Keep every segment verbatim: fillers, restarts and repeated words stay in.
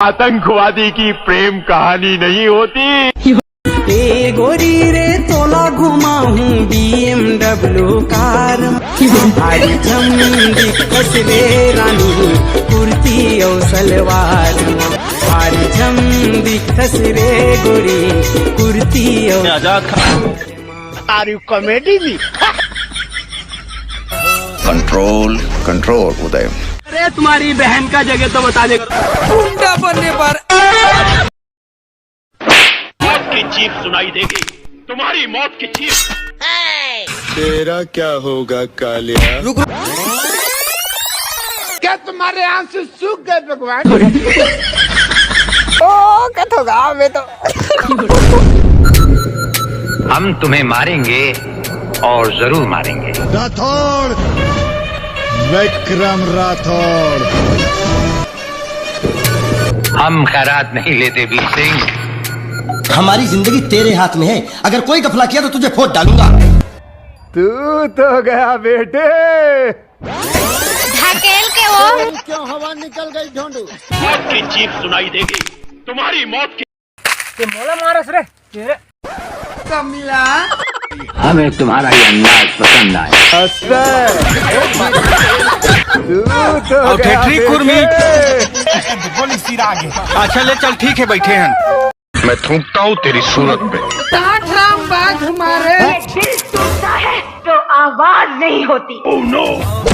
आतंकवादी की प्रेम कहानी नहीं होती। ए गोरी रे, तोला घुमाहूं बीएमडब्ल्यू कार म। भारी झम दिखस रे रानी, कुर्ती अउ सलवार म। भारी झम दिखस रे गोरी, कुर्ती अउ आजाद खान। Are you comedy me? Control, control, उदय। अरे, तुम्हारी बहन का जगह तो बता दे। गुंडा बनने पर मौत की चीख सुनाई देगी, तुम्हारी मौत की चीख। तेरा क्या होगा, कालिया? रुक, रुक। क्या तुम्हारे आंसू सूख गए भगवान? ओ, कत होगा मैं तो। हम तुम्हें मारेंगे और जरूर मारेंगे। राठौड़, विक्रम राठौड़। हम खैरात नहीं लेते, वीर सिंह। हमारी जिंदगी तेरे हाथ में है, अगर कोई गफला किया तो तुझे फोड़ डालूंगा। तू तो गया बेटे। ढकेल के वो। क्यों हवा निकल गई ढोंडू? मौत की चीख सुनाई देगी, तुम्हारी मौत की। ते मोला मारस रे, तेरे। कमीना। हमें तुम्हारा ये अंदाज पसंद आया। तू तो और गया ठेठरी बेटे। कुर्मी। अच्छा ले चल, ठीक है, बैठे हैं। मैं थूकता हूँ तेरी सूरत पे। टाट राम बाघ मारे। दिल टूटता है तो आवाज नहीं होती।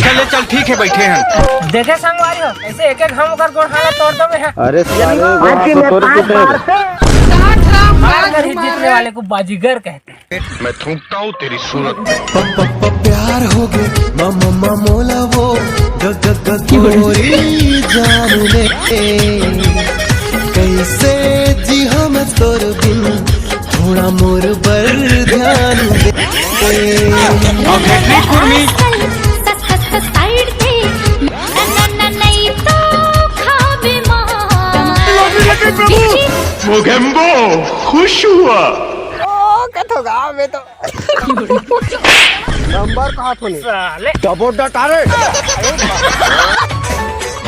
चले चल, ठीक है, बैठे हैं। देखे संगवारी हो, ऐसे एक एक हम ओकर गोड़ हालत तोड़ देवे हैं। अरे साले, आज की वो तो मैं तोड़ ताज के मारते। टाट राम मार बाघ कर ही जीतने मारे। वाले को बाजीगर कहते हैं। मैं थूकता हूँ तेरी सूरत पे। प- प- प- प्यार हो गए मम मम मोला वो ग- ग- ग- गोरी जान ले। कैसे जी हम तोर बिन, थोड़ा मोर बर ध्यान दे। और ठेठरी कुर्मी। साइड थे। न- न- न- नहीं तो खाबे मार। मोगेम्बो खुश हुआ। ओ, कत होगा मैं तो। नंबर कहाँ थोनी? साले। डबो डटारे।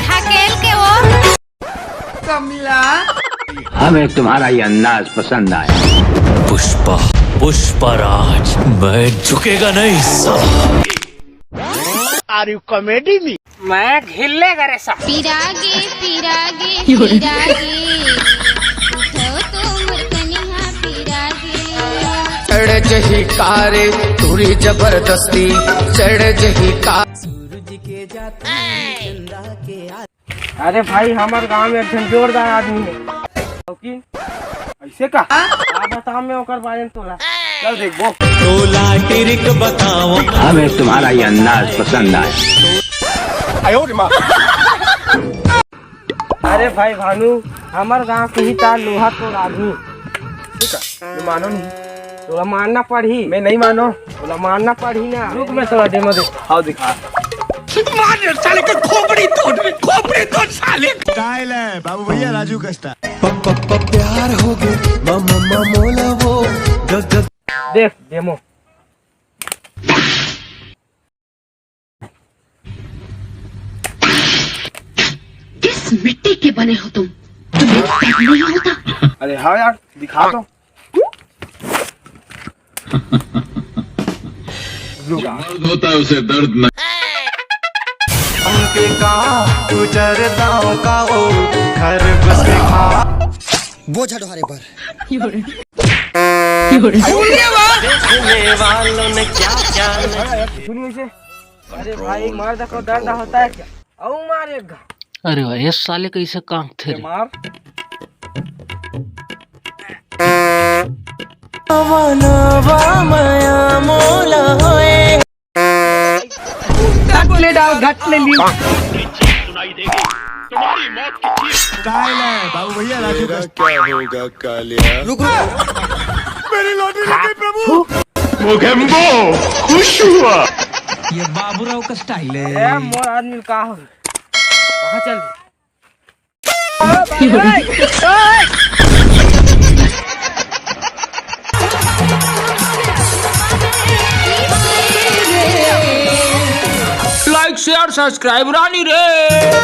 ढकेल के वो। कमीना। हमें तुम्हारा ये अंदाज पसंद आया। पुष्पा, पुष्पराज, मैं झुकेगा नहीं साला। Are you comedy me? मैं घिल्ले करे सा। पिरागे, पिरागे, पिरागे। उठाओ तो मोर कनिहा पिरागे। चढ़ जही कारे, तोरी जबरदस्ती, चढ़ जही का। सूरज के जाती चंदा के आ- अरे भाई, हमर गांव में एक झन जोरदार आदमी है। क्योंकि ऐसे का? आप बता, मैं ओकर बारे में तोला। चल देखबो। तोला टिरिक बताओ। हमें तुम्हारा ये अंदाज पसंद आया। आयो रे माँ। अरे भाई भानु, हमर गांव के ही तार लोहा तोर आदमी। ठीक है, मैं मानो नहीं। तोला मानना पड़ही। मैं नहीं मानो। तोला मानना पड़ही ना। रुक, मैं तोला demo दे। हाँ, दिखा। मार साले के खोपड़ी तोड़, खोपड़ी तोड़ साले। स्टाइल है बाबू भैया, राजू का स्टाइल। प- प- प- प्यार हो गए म- म- म- मोला वो ग- ग- देख demo। किस मिट्टी के बने हो तुम? तुम्हें दर्द नहीं होता? अरे हाँ यार, दिखा तो। जो मर्द होता है उसे दर्द नहीं। उनके का उजर दाव का ओ घर बस खा। बोझा ढोरे पर। सुनिए से। अरे भाई, मर्द को दर्द होता है क्या? औ मार एक घा। अरे वाह, ये साले कैसे कांपते रे। मार। नवा नवा माया मोला होए। घट ले डाल, घट ले ली। सुनाई देगी तुम्हारी मौत की चीख। स्टाइल है बाबू भैया, राजू का। क्या होगा कालिया? रुक, रुक। मेरी लॉटरी लग गई प्रभु। मोगेम्बो खुश हुआ। ये बाबूराव का स्टाइल है। ए, मोर आदमी का हो? कहाँ चल? Like, share, subscribe रानी रे।